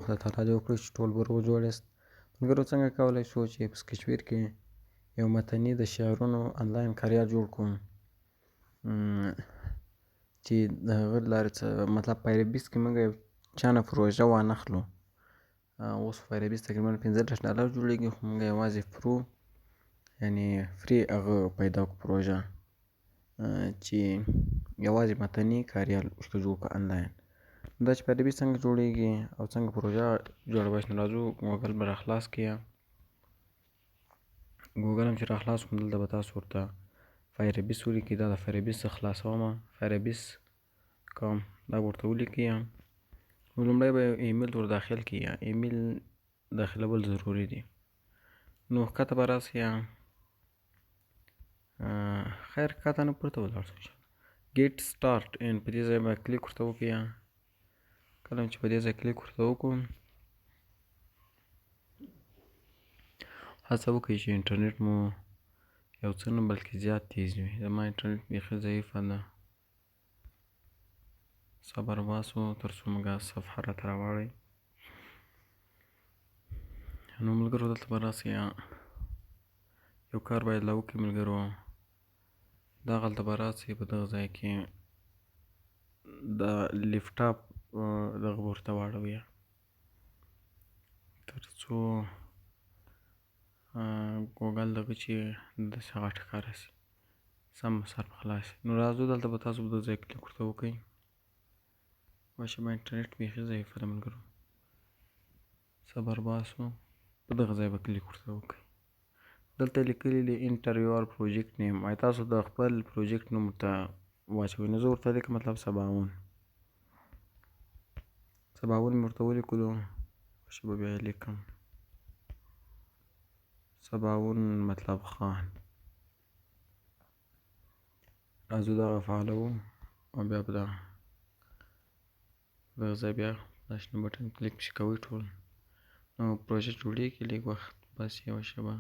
خدای تعالی دې وکړي چې ټول به روغ جوړ یاست. ملګرو څنګه کولی شو چې په سکچویر کې یو متني د شعرونو انلاین کاریال جوړ کړو چې د هغه لارې څه مطلب فایربیس کې موږ یو چا نه پروژه وانخلو. اوس فایربیس تقریبا 15 ډالر جوړېږي، خو موږ یوازې پرو یعنی فري هغه پیدا کړو پروژه چې یوازې متني کاریال ورته جوړ کړو انلاین. دا چې فایربیس څنګه جوړېږي او څنګه پروژه جوړولی شو، نو راځو ګوګل به راخلاص کړي. ګوګل هم چې راخلاص کړو، دلته به تاسو ورته فایربیس ولیکئ. دا د فایربیس څخه خلاصوم، فایربیس کوم دا به ورته ولیکئ. نو لومړی به ایمیل ور داخل کړئ، ایمیل داخلول ضروري دي. نو ښکته به راسئ، خیر ښکته نه پورته ولاړ شو. ګیټ سټارټ ان په دې ځای به کلیک ورته وکړئ. کله چې په دې ځای کلیک ورته وکړو، هڅه وکړئ چې انټرنیټ مو یو څه نه بلکې زیات تیز وي. زما انټرنیټ بیخي ضعیفه ده، صبر باسو تر څو موږ صفحه راته راواړوي. نو ملګرو دلته به راسئ، یو کار باید لا وکړئ ملګرو. دغلته به راسئ، په دغه ځای کې د لپټاپ دغه به ورته واړوئ تر څو ګوګل دغه چې داسې غټ ښکاره شي، سم به سر په خلاص شي. نو راځو دلته به تاسو په دغه ځای کلیک ورته وکړئ. واشه به انټرنیټ بیخي ضعیفه ده ملګرو، صبر باسو. په دغه ځای به کلیک ورته وکړئ. دلته لیکلي دي انټر یور پروجیکټ نیم، وایي تاسو د خپل پروجیکټ نوم ورته واچوئ. نو زه ورته لیکم مطلب سباوون، سباوون مې ورته ولیکلو. واشه به بیا یې لیکم سباوون مطلب خان. راځو دغه فعالوو او بیا به دغه ځای بیا دا شنه بټن کلیک چې کوئ ټول، نو پروژه جوړېږي. لږ وخت بس یوه شېبه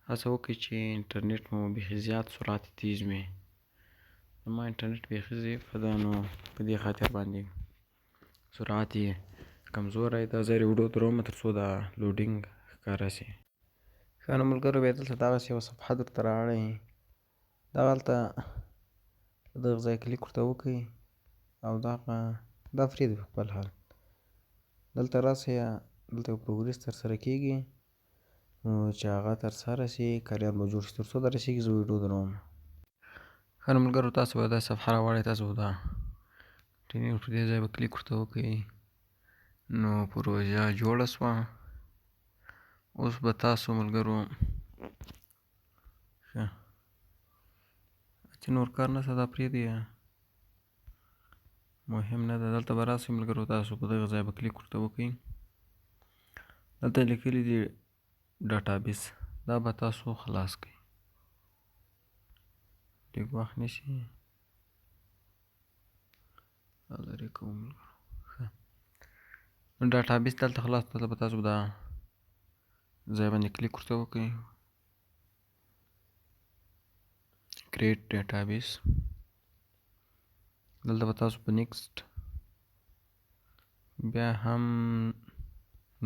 هڅه وکړئ چې انټرنیټ مو بیخي زیات سرعت تیز وي. زما انټرنیټ بیخي ضعیفه ده، نو په دې خاطر باندې سرعت یې کمزوری. دا ځای ویډیو درومه تر څو دا لوډینګ ښکاره شي. ښه نو ملګرو بیا دلته دغسې یوه صفحه درته رااړوي. دغلته په دغه ځای کلیک ورته وکړئ او دغه دا پرېږدئ په خپل حال. دلته راسئ، دلته یو پروګریس ترسره کېږي، نو چې هغه ترسره شي کاریال به جوړ شي. تر څو دا رسېږي زه ویډیو دروم. ښه نو ملګرو تاسو به دا صفحه راواړئ، تاسو به دا کنټینیو په دې ځای به کلیک ورته وکړئ. نو پروژه جوړه شوه. اوس به تاسو ملګرو ښه چې نور کار نشته، دا پرېږدئ، مهم نه ده. دلته به راسئ ملګرو، تاسو په دغه ځای به کلیک ورته وکړئ. دلته لیکلي دي ډاټابیس، دا به تاسو خلاص کړئ. لږ وخت نیسي، دا لرې کوم ملګرو. ښه نو ډاټابیس دلته خلاص، دلته به تاسو دا ځای باندې کلیک ورته وکړئ، کریټ ډاټابیس. دلته به تاسو په نیکسټ، بیا هم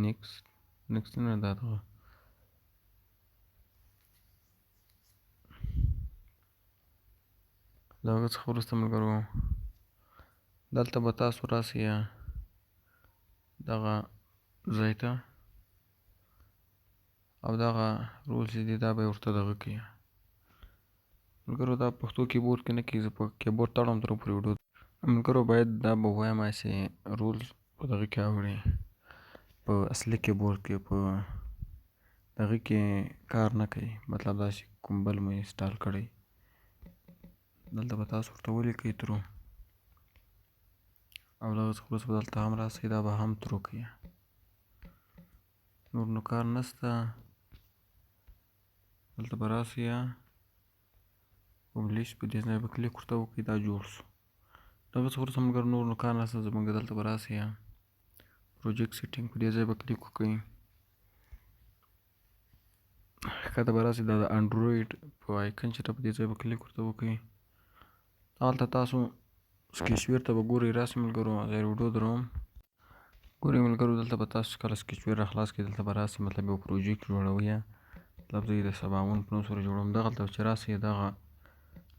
نیکسټ، نیکسټ نه دا دغه له هغه څخه وروسته ملګرو دلته به تاسو راسئ دغه ځای ته او دغه رول چې دی دا به یې ورته دغه کړي. ملګرو دا پښتو کیبورډ کې نه کېږي، زه په کیبورډ تړم تر پورې ویډیو. ملګرو باید دا به وایم چې رول په دغه کې اوړي، په اصلي کیبورډ کې په دغه کې کار نه کوي، مطلب داسې کوم بل مو انسټال کړی. دلته به تاسو ورته ولیکئ ترو او له هغه څخه وروسته به دلته هم راسئ، دا به هم ترو کوي. نور نو کار نشته. دلته به راسئ پبلش په دې ځای به کلیک ورته وکړئ، دا جوړ شو. له هغه څخه وروسته ملګرو نور نو کار نشته. زموږ دلته به راسئ پروجیکټ سیټینګ په دې ځای به کلیک وکړئ. ښکته به راسئ، دا د انډرویډ په آیکن چې ده په دې ځای به کلیک ورته وکړئ. دلته تاسو سکیچویر ته به ګورئ راسئ ملګرو، زه ویډیو دروم. ګورئ ملګرو، دلته به تاسو کله سکیچویر را خلاص کړئ، دلته به راسئ مطلب یو پروجیکټ جوړوئ، مطلب زه یې د سباوون په نوم سره جوړوم. دغلته چې راسئ دغه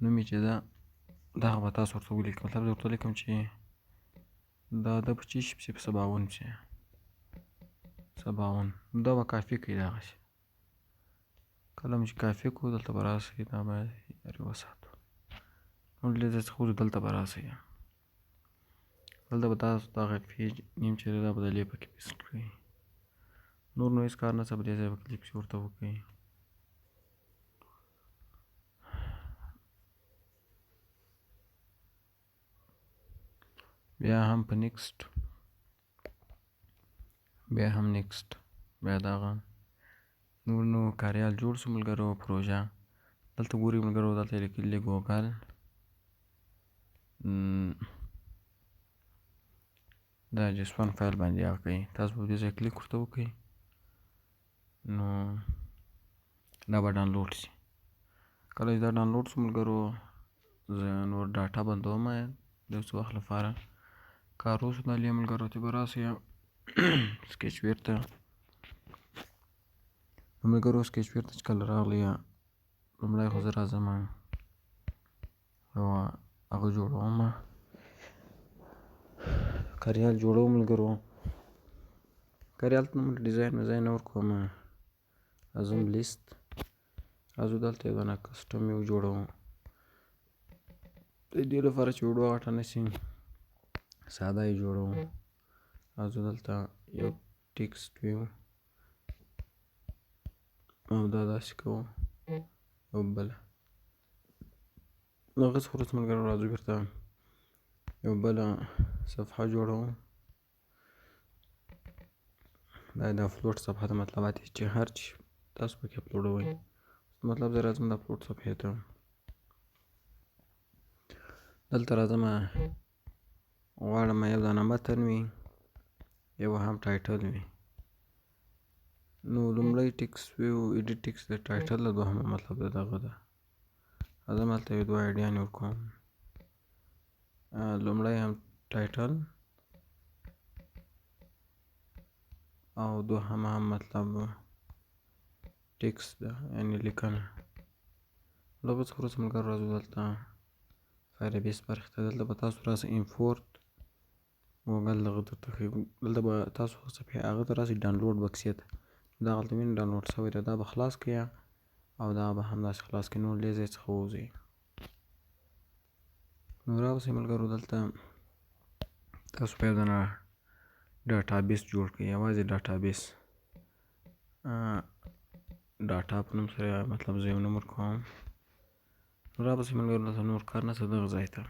نوم یې چې ده دغه به تاسو ورته ولیکئ. مطلب زه ورته لیکم چې دا د په څه شي پسې، په سباوون پسې، سباوون دا به کافي کوي. دغسې کله مو چې کافي کړو دلته به راسئ، دا به یاري وساتو. نور له دې ځای څخه وځو، دلته به راسئ، دلته به تاسو دغه پیج نیم چې دی دا به د لې پکې پیسټ کړئ. نور نو هېڅ کار نشته، په دې ځای به کلیک پسې ورته وکړئ. بیا هم په نیکسټ، بیا هم نیکسټ، بیا دغه نور نو کاریال جوړ سو ملګرو. پروژه دلته ګورئ ملګرو، دلته یې لیکلي دي ګوګل دا جسون فایل باندې هغه کوي. تاسو به دې ځای کلیک ورته وکړئ نو دا به ډاونلوډ شي. کله چې دا ډاونلوډ شو ملګرو، زه نور ډاټا بندوم د یو څه وخت لپاره. کار وشو دا لې ملګرو، ته به راسئ سکیچویر ته. نو ملګرو سکیچویر ته چې کله راغلی، لومړی خو زه راځم یوه هغه جوړوم، کاریال جوړوم ملګرو. کاریال ته دومره ډیزاین مزاین نه ورکوم، راځم لیست، راځو دلته یو دانه کسټم یو جوړوم. د دې لپاره چې ویډیو غټه نه شي ساده یې جوړوم. راځو دلته یو ټیکسټ ویو او دا داسې کوو یو بله. هغه څخه وروسته ملګرو راځو بېرته یو بله صفحه جوړوم. دا د اپلوډ صفحه ده، مطلب دی چې هر چې تاسو پکې اپلوډوئ. مطلب زه راځم د اپلوډ صفحې ته، دلته راځم، غواړم یو دانه متن وي، یو هم ټایټل وي. نو لومړی ټیکس ویو ایډیټ ټیکس د ټایټل ده، دوهمه مطلب د دغه ده. راځم هلته یو دوه ایډیانې ورکوم. لومړی هم ټایټل او دوهمه هم مطلب ټیکس ده، یعنې لیکنه. له هغه څخه وروسته ملګرو راځو دلته فایربیس برخې ته. دلته به تاسو راسئ امپورټ ګوګل دغه درته ښیي. دلته به تاسو صفحې هغه ته راسئ ډاونلوډ بکسې ته، دا هلته وینئ ډاونلوډ شوی دی، دا به خلاص کړئ او دا به همداسې خلاص کړئ. نور له ځای څخه ووځئ. نو راوسئ ملګرو، دلته تاسو په یو دانه ډاټابیس جوړ کړئ، یوازې ډاټابیس ډاټا په نوم سره مطلب زه یو نوم ورکوم. نو راوسئ ملګرو، دلته نور کار نشته دغه ځای ته.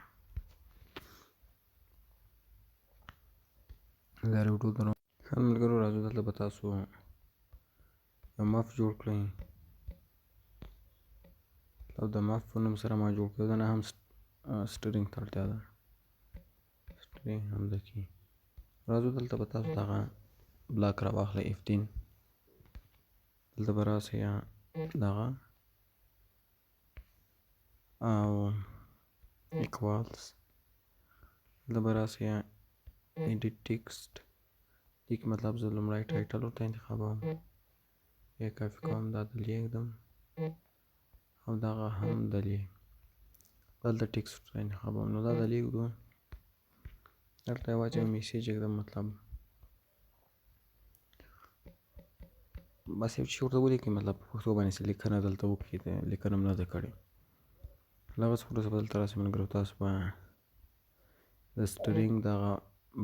دا ویډیو درو ښه ملګرو، راځو دلته به تاسو یو مف جوړ کړئ. مطلب د مف په نوم سره ما جوړ کړی، دا نه هم سټرینګ ته اړتیا ده، سټرینګ هم ده کې. راځو دلته به تاسو دغه بلاک راواخلئ اف 3، دلته به راسئ دغه او ایکوالز، دلته به راسئ ایډیټ ټیکسټ. دې کې مطلب زه لومړی ټایټل ورته انتخابوم، بیا کافي کوم دا د لیږدم او دغه هم د لې، دلته ټیکسټ ورته انتخابوم. نو دا د لیږدو، دلته یوازې یو میسج ږدم، مطلب بس یو څه ورته ولیکئ، مطلب په پښتو باندې څه لیکنه دلته وکړئ، لیکنه مې نه ده کړې. له هغه څخه وروسته به دلته راسئ ملګرو، تاسو به د سټرینګ دغه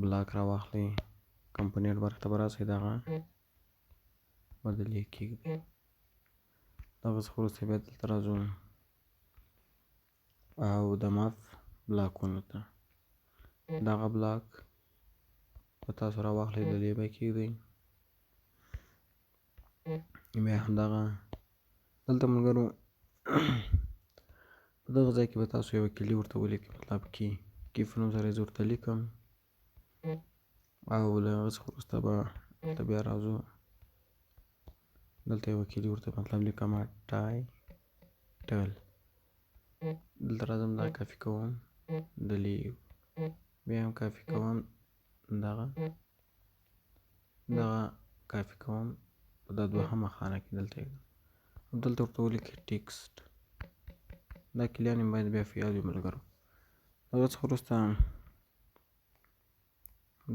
بلاک راواخلئ، کمپوننټ برخې ته به راسئ، دغه به د لې کېږدئ. دغه څخه وروسته بیا دلته راځو او د مف بلاکونو ته دغه بلاک به تاسو راواخلئ، د لې به یې کېږدئ. بیا همدغه دلته ملګرو په دغه ځای کې به تاسو یوه کیلي ورته ولیکئ، مطلب کی کی په نوم سره یې زه ورته لیکم. او له هغه څخه وروسته به دلته بیا راځو، دلته یوه کیلي ورته مطلب لیکم ټایټل. دلته راځم دا کافي کوم د لې. بیا هم کاپي کوم دغه دغه کاپي کوم په دا دوهمه خانه کې دلته یې ږدم او دلته ورته ولیکئ ټیکسټ. دا کلیانې باید بیا فعال وي ملګرو. هغه څخه وروسته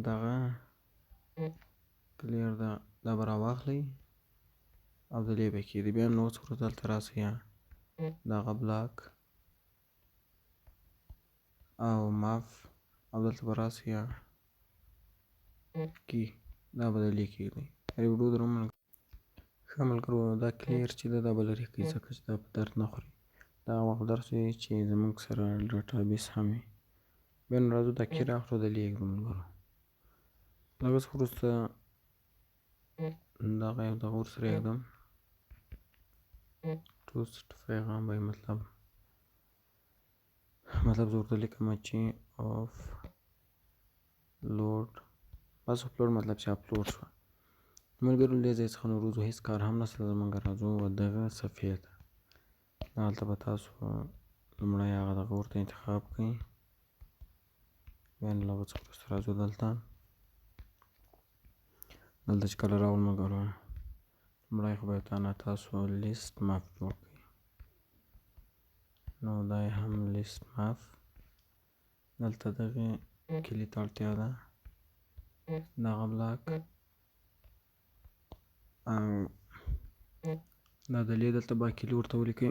دغه کلیر ده، دا به راواخلئ او د دې به کېږدئ. بیا نو څخه وروسته دلته راسئ دغه بلاک او ماف او دلته به راسئ کی دا به د دې کېږدئ. ویډیو دروم. ښه ملګرو، دا کلیر چې ده دا به لرې کړئ، ځکه چې دا په درد نه خوري. دا هغه وخت درس وي چې زموږ سره ډاټابیس هم وي. بیا نو راځو دا کی راخلو د لې ږدو ملګرو. هغه څخه وروسته دغه یو دغه ورسره ږدم ټوسټ پیغام به یې مطلب زه ورته لیکم چې اف لوډ، بس اپلوډ مطلب چې اپلوډ شوه. ملګرو له دې ځای څخه نو وروځو، هېڅ کار هم نشته. زمونږ راځو دغه صفحې ته، هلته به تاسو لومړی هغه دغه ورته انتخاب کړئ. بیا نو له هغه څخه وروسته راځو دلته، دلته چې کله راغلو ملګرو، لومړی خو به نه تاسو لیست ماپ جوړ کړئ. نو دا یې هم لیست ماپ، دلته دغې کلي ته اړتیا ده، دغه بلاک او دا د لې دلته به کلي ورته ولیکئ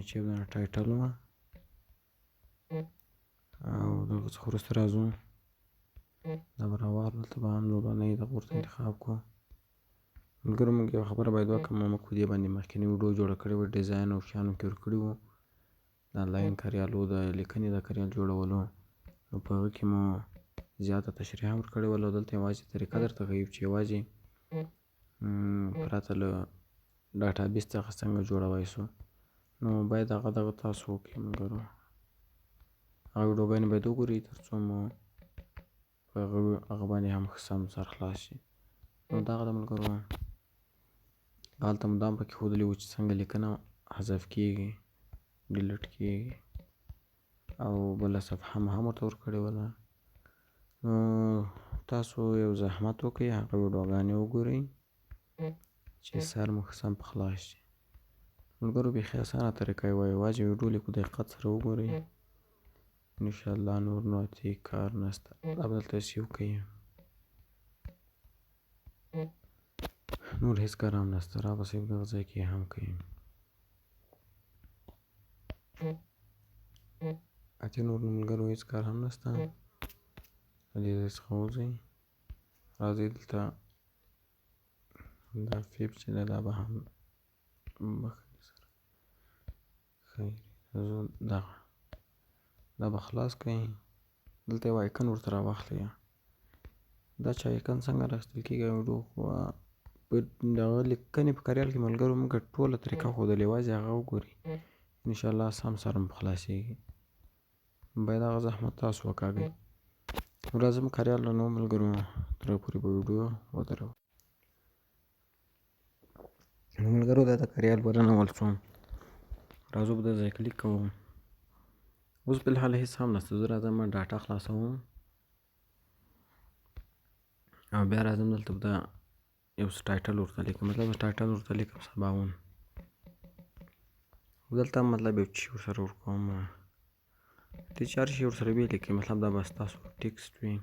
چې دا ټایټل وه. او دغه څخه وروسته راځو دا به راواخلو، دلته به هم لومړنی دغه ورته انتخاب کړو. ملګرو موږ یوه خبره باید وکړم، موږ په دې باندې مخکینۍ ویډیو جوړه کړې وه، ډیزاین او شیانو کې ورکړي وو د انلاین کاریالو د لیکنې د کاریال جوړولو، نو په هغه کې مو زیاته تشریح هم ورکړې وه. دلته یوازې طریقه درته ښیو چې یوازې پرته له ډاټابیس څخه څنګه جوړوی سو. نو باید هغه دغه تاسو وکړئ ملګرو، هغه ویډیوګانې باید وګورئ تر څو مو په هغه باندې هم ښه سم سر خلاص شي. نو دغه د ملګرو هلته مو دا هم پکې ښودلي وو چې څنګه لیکنه حذف کیږي، ډیلیټ کیږي، او بله صفحه مو هم ورته ورکړې وه. نو تاسو یو زحمت وکړئ، هغه ویډیوګانې وګورئ چې سر مو ښه سم په خلاص شي. ملګرو بیخي اسانه طریقه یې وه، یوازې ویډیو لیکو دقت سره وګورئ انشاءالله. نور نو اتي کار نشته، دا به دلته سیو کوي، نور هېڅ کار هم نشته. را به سیو دغه ځای کې هم کوي اتي. نور نو ملګرو هېڅ کار هم نشته، له دې ځای څخه ووځئ. راځئ دلته دا فیب چې ده دا به هم بخښنې سره خیر زه دغه دا به خلاص کړئ. دلته یو آیکن ورته راواخلئ. دا چې آیکن څنګه راخیستل کېږي ویډیو خو په دغه لیکنې په کاریال کې ملګرو موږ ټوله طریقه ښودلې، یوازې هغه وګورئ انشاءالله سم سر مو خلاصېږي. باید هغه زحمت تاسو وکاږئ. نو راځم کاریال له نو ملګرو تر پورې به ویډیو ودروو. نو ملګرو دا د کاریال ورننول شو، راځو په دې ځای کلیک کوو. اوس فلحال هېڅ هم نشته، زه راځم ډاټا خلاصوم او بیا راځم دلته به دا یو څه ټایټل ورته لیکم، مطلب ټایټل ورته لیکم سباوون. دلته مطلب یو چی ورسره ورکوم، دې چې هر شی ورسره ویې لیکئ، مطلب دا به ستاسو ټیکسټ وي.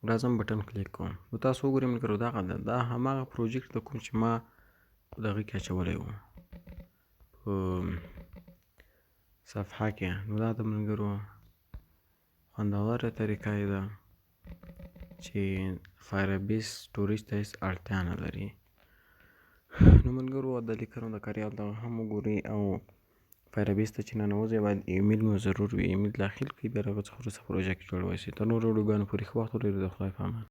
راځم بټن کلیک کوم، نو تاسو وګورئ ملګرو دغه ده، دا هماغه پروجیکټ ده کوم چې ما په دغه کې اچولی و په صفحه کې. نو دا د ملګرو خوندوره طریقه یې ده چې فایربیس سټوریج ته هېڅ اړتیا نه لري. نو ملګرو د لیکنو د کاریال دغه هم وګورئ او فایربیس ته چې ننوځئ باید ایمیل مو ضرور وي، ایمیل داخل کړئ، بیا له هغه څخه وروسته پروژه کې جوړولی شئ. تر نورو ویډیوګانو پورې ښه وخت ولرئ، د خدای په امان.